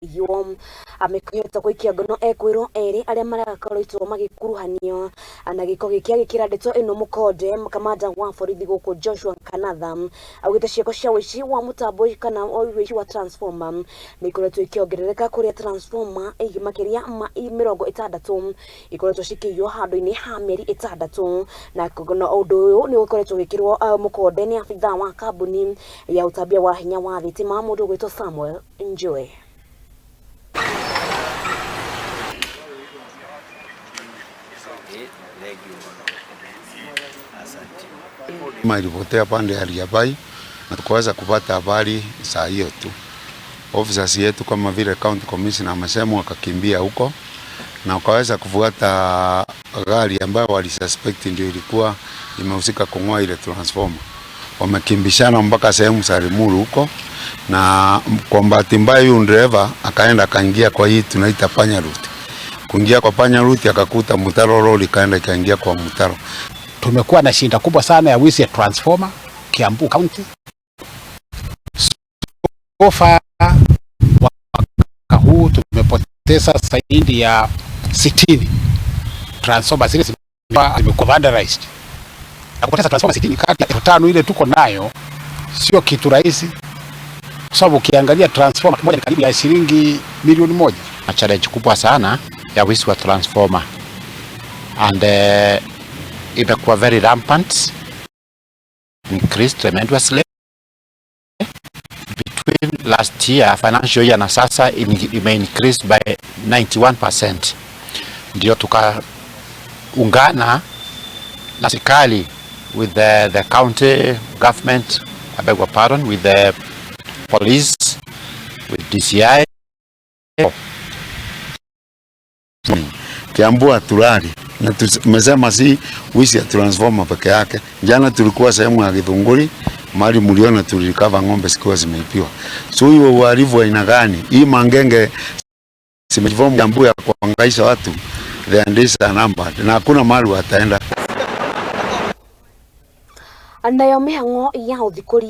Yo amĩkohetwo gũikia ngono ekwĩrwo erĩ arĩa marakoretwo magĩkuruhanio na gĩko gĩkĩ. Agĩkĩra ndeto ĩno mũkonde, kamanda wa borithi gũkũ Joshua Kanatha augĩte ciĩko cia ũici wa mũtambo kana ũici wa transformer nĩ ikoretwo ikĩongerereka, kũrĩa transformer makĩria ma 60 ikoretwo cikĩiywo handũ-inĩ ha mĩeri 6, na ũndũ ũyũ nĩ ũkoretwo ũgĩkĩrwo mũkonde nĩ abithaa wa kambuni ya ũtambia wa hinya wa thitima, mũndũ ũgwĩtwo Samuel Njue. Ilipotea pande ya Riabai na tukaweza kupata habari saa hiyo tu. Officers yetu kama vile county commissioner amesema wakakimbia huko na wakaweza kufuata gari ambayo walisuspect ndio ilikuwa imehusika kung'oa ile transformer. Wamekimbishana mpaka sehemu za Limuru huko, na kwa bahati mbaya huyu dereva akaenda akaingia kwa hii tunaita panya route. Kuingia kwa panya route akakuta mtaro, lori ikaenda ikaingia kwa mtaro. Tumekuwa na shida kubwa sana ya wizi ya transformer Kiambu County. So far mwaka huu tumepoteza zaidi ya 60 transformer, zile zimekuwa vandalized. Na kupoteza transformer 60 kati ya 5,000 ile tuko nayo sio kitu rahisi, kwa sababu ukiangalia transformer moja ni karibu ya shilingi milioni 1. Na challenge kubwa sana ya wizi wa transformer and imekuwa very rampant, increased tremendously between last year financial year na sasa ime increase by 91%. Ndio tukaungana na serikali with the county government, I beg your pardon, with the police, with DCI. Kiambu hatulali na tumesema si wizi ya transformer peke yake. Jana tulikuwa sehemu ya Githunguri mahali mliona tulicover ng'ombe zikiwa zimeibiwa. So hiyo uhalifu aina gani? Hii mangenge zimejiform Kiambu ya kuhangaisha watu, the days are numbered na hakuna mahali wataenda. Nayo mĩhang'o ya ũthikũri